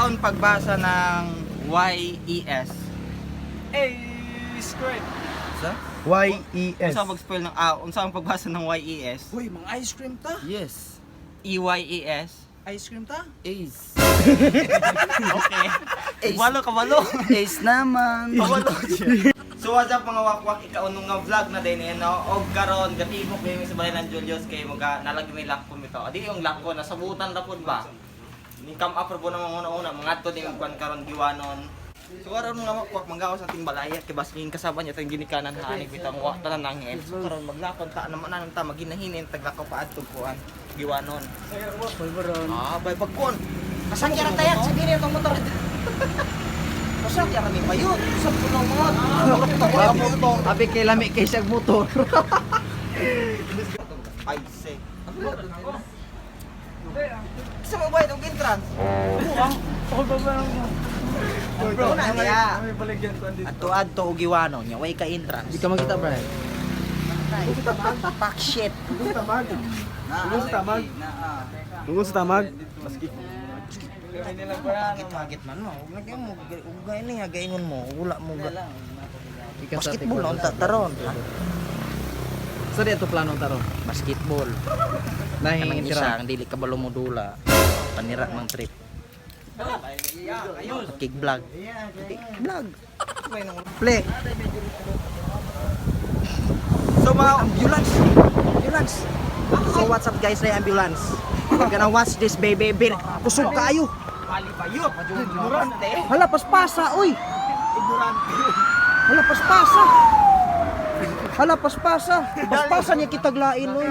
Unsaon pagbasa ng YES? A squared. Sa? Y-E-S. Unsa pag-spell ng unsa ang pagbasa ng YES? Uy, mga ice cream ta. Yes. EYES. Ice cream ta. Ace. Okay. Kabalo, kabalo. Ace naman. Kabalo. So what's up, mga wakwak, ikaunong nga vlog na din eh, no? Og karon gatibok kami sa balay ng Julius kay mga nalagi may lakko mito. Adi yung lakko nasabutan ra pud ba? Ni come up ra po na mga una-una, mga to din kuan karon giwanon. So karon, mga wakwak, manggawas ating balaya kay basking kasaba niya tayong ginikanan hanig bitang wa tanan nangin. So karon maglakon ta naman anong ta maginahinin taglakaw pa adto kuan giwanon. Ah, bay pagkuan. Pasakya ra tayak sa dili itong motor. Pasakya kami bayot. Sa puno mo. Abi kay lami kay siyag motor. Ay, se. Sa mo bayad og entrance? Bro, na niya. Adto adto og iwanon niya, way ka entrance. Di ka makita, Brian. Fuck shit. Tungkol sa tamag. Tungkol sa tamag. Hagit-hagit man mo. Ug lagi mo ug gani nga gaingon mo, wala mo ga. Ikaw sa Basketball na unta taron. Ha? Sa di ato plano taron. Basketball. Kanang Nahingin isa tira. ang dili kabalo mo dula. Panira mang trip. Kick vlog. Kick vlog. Play. So mga Ambulance. Ambulance. So what's up, guys, na ambulance. We're gonna watch this baby. Kusog kaayo. Bayot, ignorante. Hala paspasa oy. Ignorante. Hala paspasa. Hala paspasa. Paspasa niya kitaglain oy.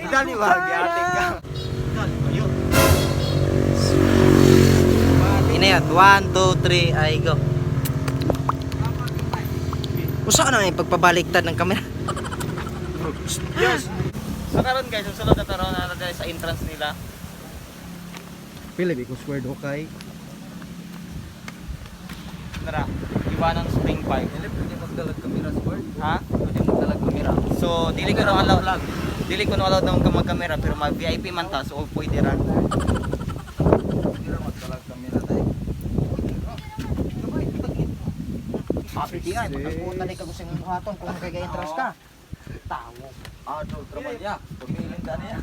Dali ba giati ka? Dali bayot. Inayat, 1 2 3 ay go. Usa na yung pagpabaliktad ng kamera. Yes. So karon guys, ang sulod na taron na tayo sa entrance nila. Pili ko square do kay. Tara, Iwanan Spring Park. Dili pwede magdalag kamera square. Ha? Pwede magdalag kamera. So dili ko na allowed. Dili ko na allowed ng magkamera pero mag VIP man ta, so pwede ra. Pwede ra magdalag kamera tayo. Happy di ay pagkakutan ni kag usang buhaton kung kay entrance ka. Tawo. Adult raman niya. Pumilin ka niya.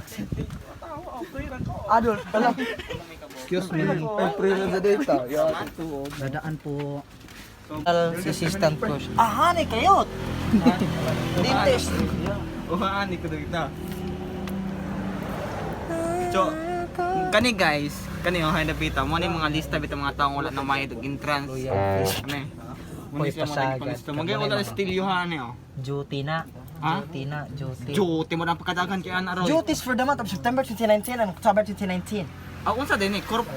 Adult pala. Excuse me. Ay, pre na sa data. Dadaan po. Assistant coach. Aha ni kayot. Dentist. Uhaan ni ko dito. So, kani guys, kani oh hay napita mo ni mga lista bitaw mga taong wala na may og entrance. Kani. Mo Hoy, ni siya mga pasagat. tagpalista. Magay wala na stilyuhan ni oh. Duty na. Ha? Duty na, duty. Duty mo na pagkadagan kay ana roy. Duties for the month of September 2019 and October 2019. Ah, unsa din eh? Corp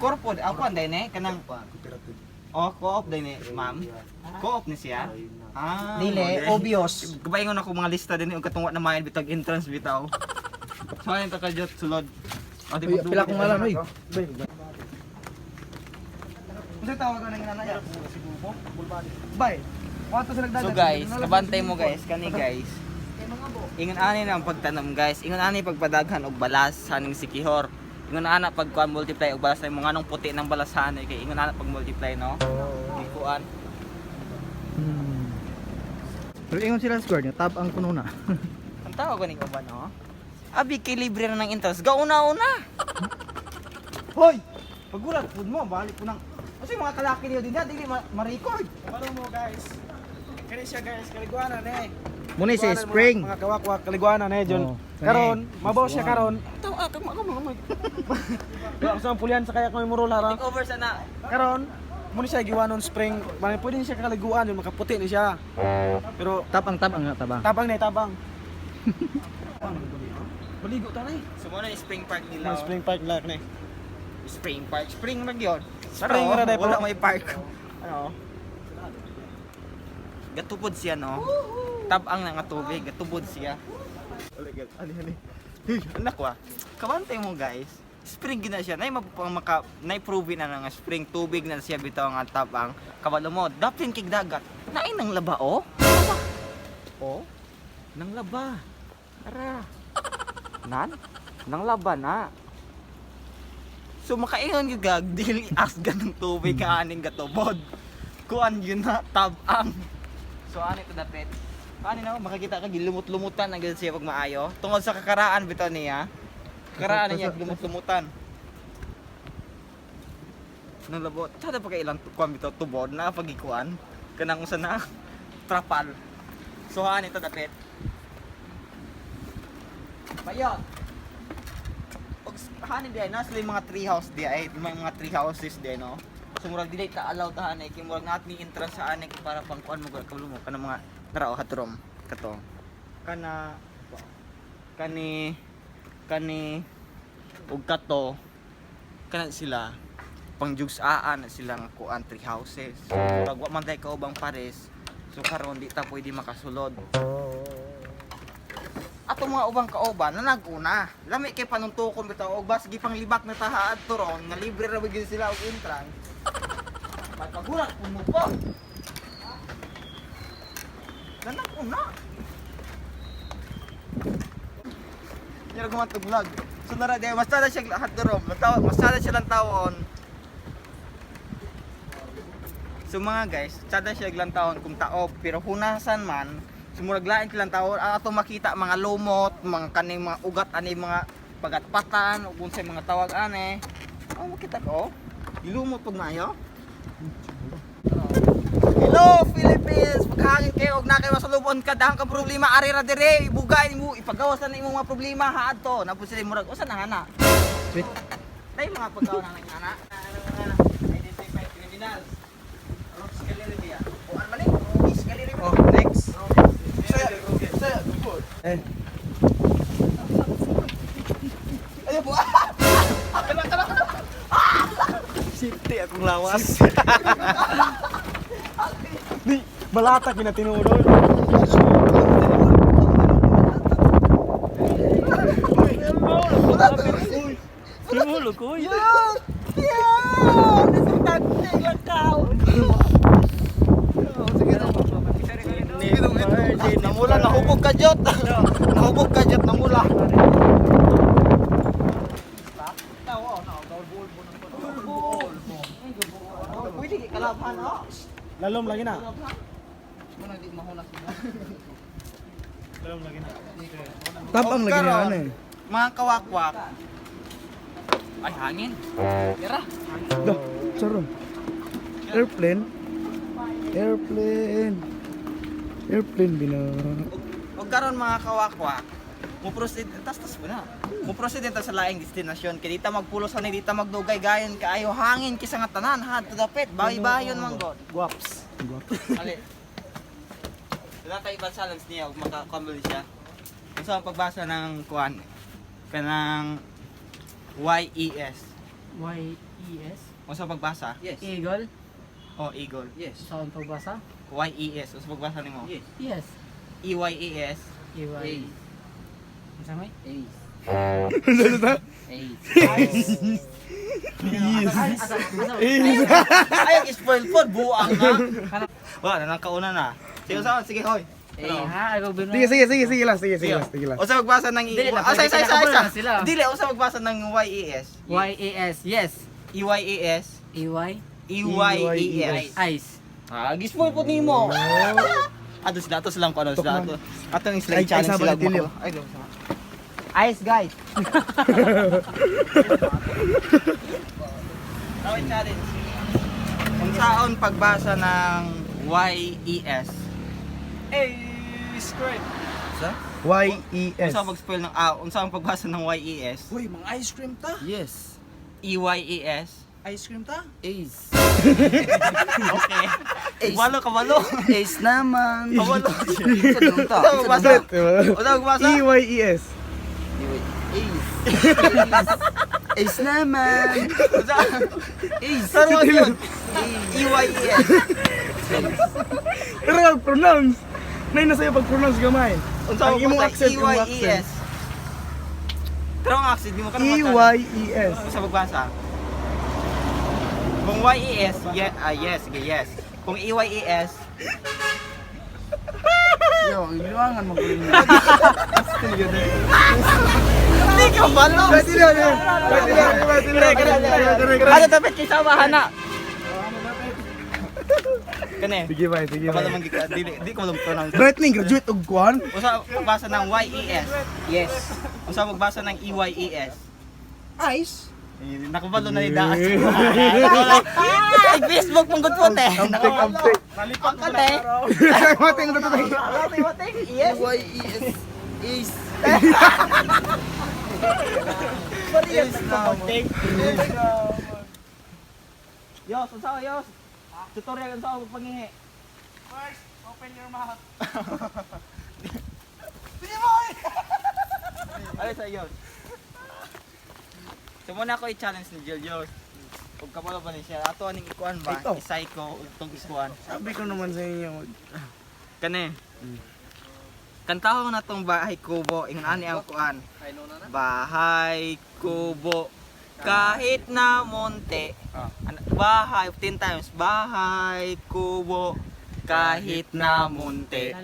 Corpo, ako ang din eh kanang Oh, co-op din eh, ma'am. Co-op ni siya. Ah, Dili, okay. obvious. Kabaingon ako mga lista din yung katungwa na mahal bitag entrance bitaw. So ayun ta kadyot sulod. Ah, di Uy, pila kong ngalan oy. Unsa tawag ka ng nanay? Bay. Wato sa nagdadag. So guys, kabantay mo guys, kani guys. Ingon ani na ang pagtanom guys. Ingon ani pagpadaghan og balas haning sikihor. Ingon ana pag kuan multiply og balas mo nganong puti ng balasan eh, kay ingon ana pag multiply no. Kuan. Pero ingon sila square niya, tab ang kuno na. Ang tawag ko ni ba no? Abi kay libre na ng entrance. Gauna-una. Hoy! Pagulat pud mo, balik ko nang. Kasi mga kalaki niyo din na, dili ma-record. Kabalo mo, guys. Kani siya, guys, kaliguanan eh. Muna si Kaliguanan, spring. Mga kawakwak, kaliguanan eh, John. Oh, Karon, mabaw siya karon. Taw ah, kamo ako mga Wala ko sa pulian sa kaya ko may murol hara. Take over sana. Karon, muna siya giwanon spring. Mali pwede ni siya kaliguan, yun makaputi ni siya. Pero Tab ang tabang. tabang na tabang. Maligo ta na eh. So mo na yung spring park nila. Mga spring park lang na eh. Spring park. Spring na gyud. Spring ra day, wala pero- may park. Ano? Gatubod siya no. Tabang na nga tubig, gatubod siya. Ali ali. Hey, anak wa. Kabantay mo guys. Spring gina siya. Nay mapang maka nay prove na nga spring tubig na siya bitaw nga tabang. Kabalo mo, daplin kig dagat. Naay nang laba oh. Oh. Nang laba. Ara. Nan? Nang laba na. So makaingon gyud gag dili asgan ng tubig ka aning gatubod. Kuan yun na tabang. So ani to dapit. Ani na makakita ka gilumot-lumutan ang gyud siya pag maayo. Tungod sa kakaraan bitaw niya. Kakaraan niya gilumot-lumutan. Nalabot. Tada pa kay ilang kuan bitaw tubod na pagikuan kanang usa na trapal. So ani to dapit. Bayot. Og hanin di ay nasa yung mga tree house di ay may mga tree houses di ay, no. So murag dili ta allow ta hanay kay murag naat ni entrance sa anay kay para pang kuan mo gud kabalo mo kanang mga tara o hatrom kato. Kana kani kani ug kato kana sila pangjugsaan na sila nga kuan tree houses. So, murag wa man tay kaubang pares. So karon di ta pwede makasulod ato mga ubang kauban na naguna. Lami kay panuntukon bitaw og bas gipang libak na tahaad to ron nga libre ra gyud sila og entrance. Pagkagulat pud mo po. Nanaguna. Nyara gumantog vlog. So nara di basta na siya lahat doon. Basta basta na siya lang tawon. So mga guys, tsada siya lang taon kung taob pero hunasan man sumurag lain kilang taon ang ato makita mga lumot, mga kaning mga ugat ani mga pagatpatan ug unsay mga tawag ane. Oh, makita ko. Gilumot pag maayo. Hello Philippines! Paghangin kayo og na kayo masalubon ka dahang kang problema ari ra dire ibugay nimo ipagawas na imong mga problema ha adto. Napud sila murag usa na hana. Sweet. Nay mga pagkaon na nang ana. Ano mga identify criminals. Rocks Gallery diya. Kuan man ni? Rocks Gallery. Oh, next. Eh. Ayo po. Kana kana kana. Safety akong lawas. Di, balata kinatinuod. Tumulog ko. Yan! Yan! Resultante lang kao. Namula, nahubog ka, Jot. Nahubog ka, Jot. Namula. Pwede kalaban, oh. Lalom lagi na. Lalom lagi na. Tabang lagi na ano eh. Mga kawakwak. Ay, hangin. Tira. Dah, charon. Airplane. Airplane. Airplane bina. Og karon mga kawakwak, mo proceed tas tas mo na. Mo proceed ta sa laing destinasyon kay dita magpulos ani dita magdugay gayon kaayo hangin kisa nga tanan ha to dapit bayi-bayon man god. Guaps. Ali. Wala tayo ibang challenge niya ug makakamol siya. Unsa ang pagbasa ng kuan? Kanang YES. Y-E-S? Unsa ang pagbasa? Yes. Eagle? Oh, eagle. Yes. Saan pagbasa? YES. Unsa pagbasa nimo? Yes. Yes. EYES. E-Y. Ang samay? Ace. Ace. Ay, ang spoil pod buang na. Wala na nang kauna na. Sige, usawan, sige, hoy. Eh, ha? Ay, wag Sige, sige, sige, sige lang, sige, sige lang, sige lang. Usa magbasa ng Dili na, Ah, isa, isa, isa, pwede isa. na sila. Dili, usa magbasa ng YES. Y-A-S. Yes. EYES. E-Y? EYES. Ice. Ah, gispoil po nimo. Ato sila, ato silang kuno sila. Ato, ato ang sila Ay, ay, challenge sama sila. ni Tilio. Ay, damo sama. Ice guys. Tawag challenge. Unsaon pagbasa ng YES? A squared. Sa? Y-E-S. Unsa mag-spell ng ah, unsa ang pagbasa ng YES? Uy, mga ice cream ta. Yes. EYES. Ice cream ta. Ace. Okay. Kabalo, kabalo. Ace naman. Kabalo. Isa dun ta. Unsa magbasa? Unsa magbasa? E-Y-E-S. Ace. Ace. Ace naman. Unsa? Ace. Saan mo yun? EYES. Pero ang pronounce. Nay na sa'yo pag-pronounce gamay. Unsa Ang imong magbasa? accent, imong accent. EYES. Pero ang accent, di mo ka E E-Y-E-S. Unsa magbasa? Kung YES, yeah, ah, yes, sige, yes. Kung E EYES, Yo, iluwangan mo. Di ka balo. Pwede lang yun. Pwede lang, pwede lang. Ano dapat kay sama hana? Kani. Sige ba, sige ba. Kabalo man gika dili di ko malum pronounce. Brightling graduate og kuan. Usa magbasa ng YES. Yes. Usa magbasa ng EYES. Ice. Eh, nakabalo na ni Daas. Ay, Facebook mong good po te. Amtik, amtik. Ang ka te. Mating na to. Yes. Y-E-S. Ace. Parehas na mo. Yos, unsa ka, Yos? Tutorial unsa ka pangihi. First, open your mouth. Ano sa Yos? So muna ako i-challenge ni Jill Yos. Kung kabalo ba ni siya, ato aning ikuan ba? Ito. I-psycho ug tong ikuan. Sabi ko naman sa inyo. Kani. Kantahon na tong Bahay Kubo, ingon ani ang kuan. Bahay Kubo kahit na monte. Bahay 10 times. Bahay Kubo kahit na monte.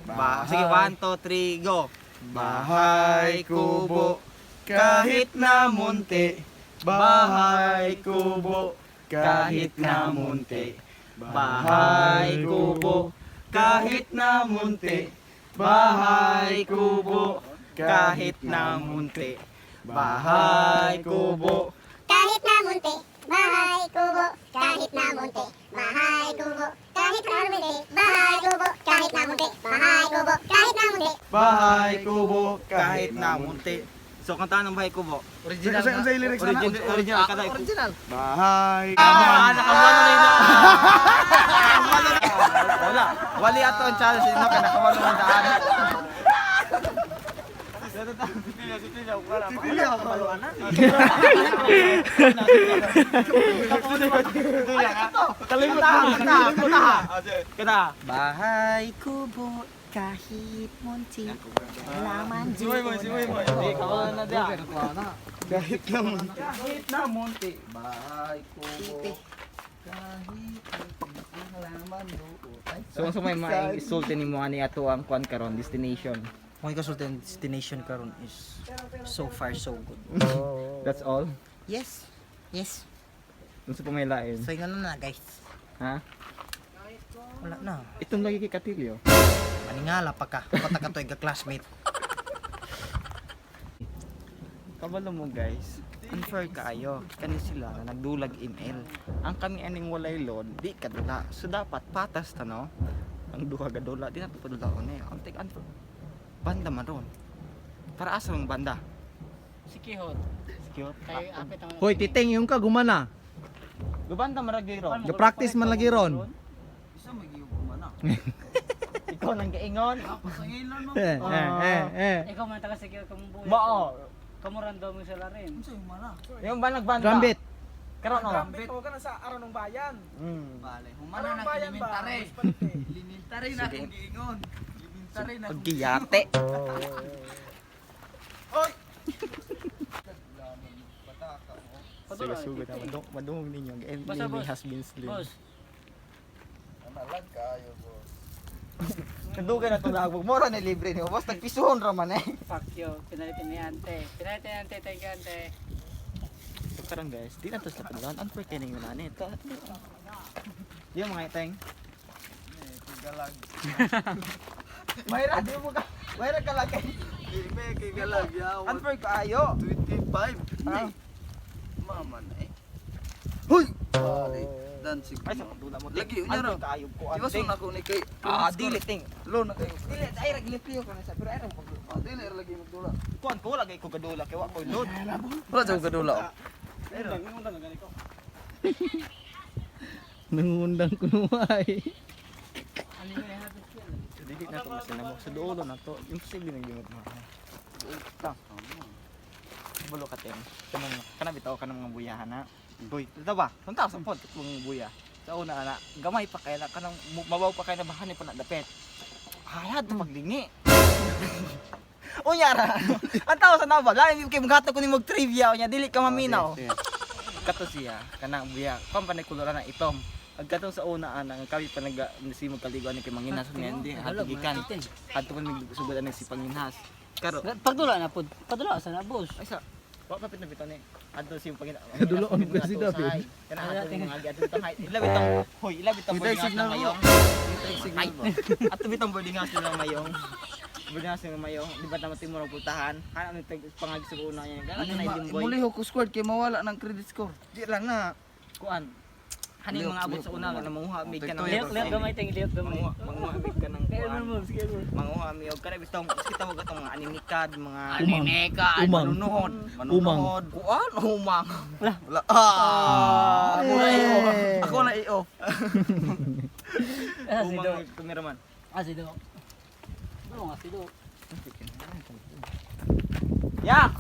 Ba sige, 1 2 3 go. Bahay kubo, kahit na munti. Bahay kubo, Kahit na munti. Bahay kubo kahit na munti. Bahay kubo kahit na munti. Bahay kubo Kahit na munti, bahay kubo, kahit na munti, bahay kubo, kahit na munti, bahay kubo, kahit na munti, bahay kubo, kahit na munti. Bahay kubo kahit na munti. So kantahan ng bahay kubo. Original. Sa sa lyrics na. Original, original kada. Original. Bahay. Ah, nakawala na yun. Wala. Wali ato ang challenge no kay nakawala ng daan. Kata. Bahay kubo kahit munti. Laman Simoy mo, simoy mo. Di kawala na dia. Kahit na munti. Kahit na munti. Bahay kubo. Kahit ang halaman doon. Ay, So unsa may maing isulti nimo ani ato ang kuan karon destination? Kung ikasulti ang destination karon is so far so good. That's all. Yes. Yes. Unsa pa may lain? So ingon na guys. Ha? Wala na. Itong lagi kay Katilyo. Paningala pa ka. Pata ka to classmate. Kabalo mo guys, unfair kaayo. Kani sila na nagdulag ML. Ang kami aning walay load, di kadula. So dapat patas ta no. Ang duha gadula, di na to padulaon eh. Ang tig unfair. Banda man ron. Para asa ang banda? Si Kihot. Secure. Kay apit ang Hoy, titing yung ka gumana. Gubanda man lagi ron. Ga-practice man lagi ron. Isa magiging kumana. Ikaw nang gaingon. Pasangilan mo. Eh, eh, eh, eh. Ikaw man taga si Kihot kamong buhay. Mao. Kamu random mo sila rin. Unsa yung mana? Yung ba nagbanda? Drum beat. Karon oh. Trumpet, huwag ka na sa araw ng bayan. Bale, Araw humana ng na bayan ba? elementary. Mas palit eh. Elementary na akong giingon. Elementary na akong Paggiyate. Padula, Sige, sugod na. Madungog ninyo. Ang Basta, enemy boss. has been slain. Boss, Analag kayo, boss. Nadugay na itong lagog. Mora na libre niyo. Boss, nagpisuhon raman eh. Fuck you. Pinalitin ni ante. Pinalitin ni ante. Thank you, ante. So karon guys, di na to sila padulaon. Unfair kayo ninyo nani. Di mo mga iteng. Eh, kay Mayra, di mo ka. Mayra ka lang kay. Di kay galag yawa. Unfair kaayo. 25. Ah. Mama na eh. Hoy! Bale, dancing. Ay, sa padula mo. ting. Lagi, unya Unfair ra. kaayo ko. Di ba ting. sun ako ni kay Ah, dili ting. Lo na kayo. Dili, ay ragliplyo ko na sa pero ay ra pag Ah, dili ra lagi magdula. kuan ko lagi ko gadula kay wa koy load. Wala jud kadula. oh. Nangundang kunuhay. Dili na to masinamo. Sa dulo na to. Imposible nang gimot mo. Ta. Bulo ka tem. Kanang kana bitaw kanang mga buyahan na. Boy, ito ba? Tunta sa pod mga buya. Sa una ana, gamay pa kay na kanang mabaw pa kay na bahani pa na dapit. Hayad na maglingi. Unya ra. Ang tao sa naba, lain kay maghatag ko ni mag trivia unya dili ka maminaw. Kato siya kanang buya. Kuan pa na kulor na itom. Ag katong sa una ana ang kami pa nag si magkaligo ani kay manginas ni andi hatugikan. Adto man mig sugod ani si Panginhas. Karo. Pagdula na pud. Padula sa na boss. Ay sa wa pa pit na bitaw ni. Adto siyang pangina. Kaduloon ko si David. Kana adto mga gi adto tang height. Ilabi tang hoy, ilabi tang Kita boarding house signal ng mo. mayong. Signal ba? Adto bitang boarding house nila mayong. Boarding house nila mayong. Di ba tama timurang pultahan? Hanap ni tag pangagi sa una niya. Gana na limboy. Muli ko squad kay mawala ng credit score. Di lang na kuan. Hani mga abot sa una na manguha mig ka ng Liyot, liyot gamay ting liyot gamay. Manguha, manguha mig ka ng Kaya kuan. mo, sige mo. Manguha mi og kana bitong kita wag atong mga animikad, mga Umang. Umang. manunuhod, Umang. manunuhod, kuan umang. Wala. Ah! Ako na i-off. Ako na i-off. Ah, si Do. Umang kameraman. Ah, si Do. Ano nga si Do? Yak!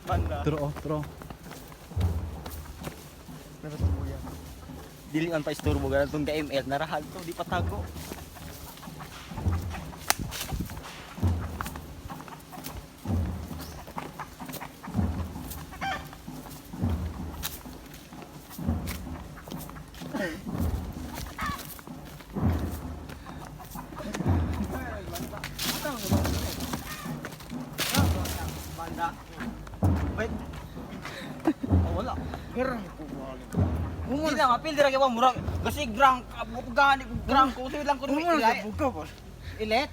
Banda. Tro, tro. Dili man pa isturbo ganun tong ML narahal to di patago. Banda. Wait. Oh, wala. Garang ko balik. Hindi na mapil dira kay ba murag kasi grang gani grang ko sige lang ko ni Umuna sa buka ba? ilet.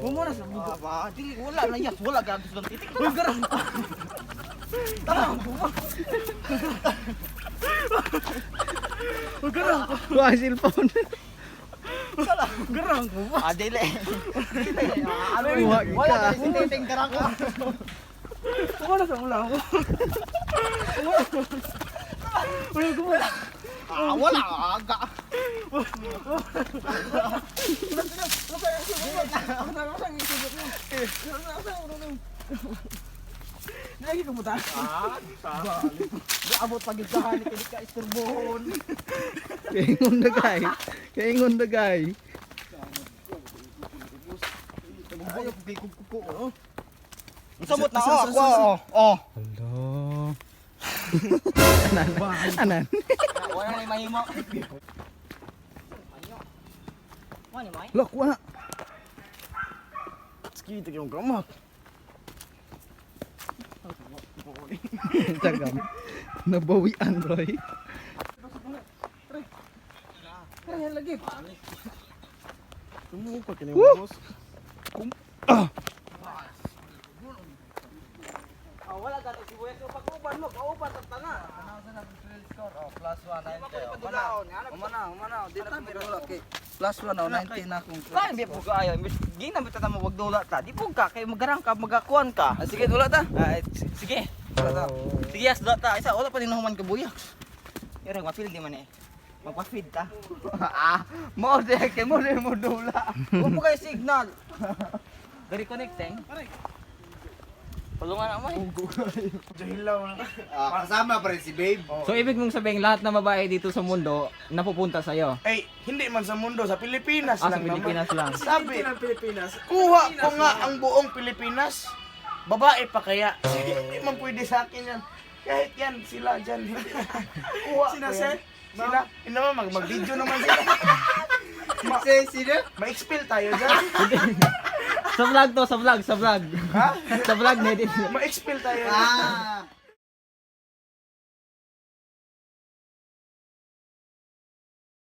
Umuna sa buka. Ah, ba dili wala na yas wala gani sa titik. Uy garang. Tama ko. Garang ko. Kuha ang cellphone. Garang ko ba? Ah dili. Dili. Ah, ano Kuha wala ka. gani si titing garang ko. Umuna sa ula ako. Ah wala aga. Lagi ko muta. Ah, abot pag gahan ni ka isturbohon. Kaingon na gay. Kaingon na gay. Samot na oh, ako oh. Oh. Hello. Anan. Anan. Wala na mahimo. Wala ni may. Look, wala. Sige, yung gamot. Tagam. Nabawian, Roy. Kaya lagi. Tumuko ka ni Woo! boss. Ah, wala gani si Buya. So pag-uban mo, kauban ta tanga. Ano sa nang credit score? Oh, plus 190. Padulaon. Umana, umana, di na ko dula kay plus 1 oh, 90 na akong Kain bi po kaayo. Imbes ginam bitaw mo wag dula ta. Di po ka kay magarang ka magakuan ka. Ah, sige, dula ta. Ah, sige. Dula ta. Sige, as dula ta. Isa wala pa din human ka buyak. Pero mapil di man eh. Magpa-feed ta. Ah, mo di kay mo di mo dula. Huwag mo kayo signal. Dari connecting. Tulungan na mo eh. Ah, kasama pa rin si Babe. So ibig mong sabihin lahat ng babae dito sa mundo napupunta sa iyo. Ay, hindi man sa mundo, sa Pilipinas Ah, sa lang Pilipinas lang. naman. Sabi, ng Pilipinas. kuha ko nga ang buong Pilipinas. Babae pa kaya? Sige, hindi man pwede sa akin yan. Kahit yan, sila dyan. Kuha Sina, ko yan. sir? Sila, yun naman, mag-video naman sila. Sino? Ma-expel tayo dyan. Sa vlog to, sa vlog, sa vlog. Ha? Sa vlog na edit. Ma-expel tayo dyan. Ah.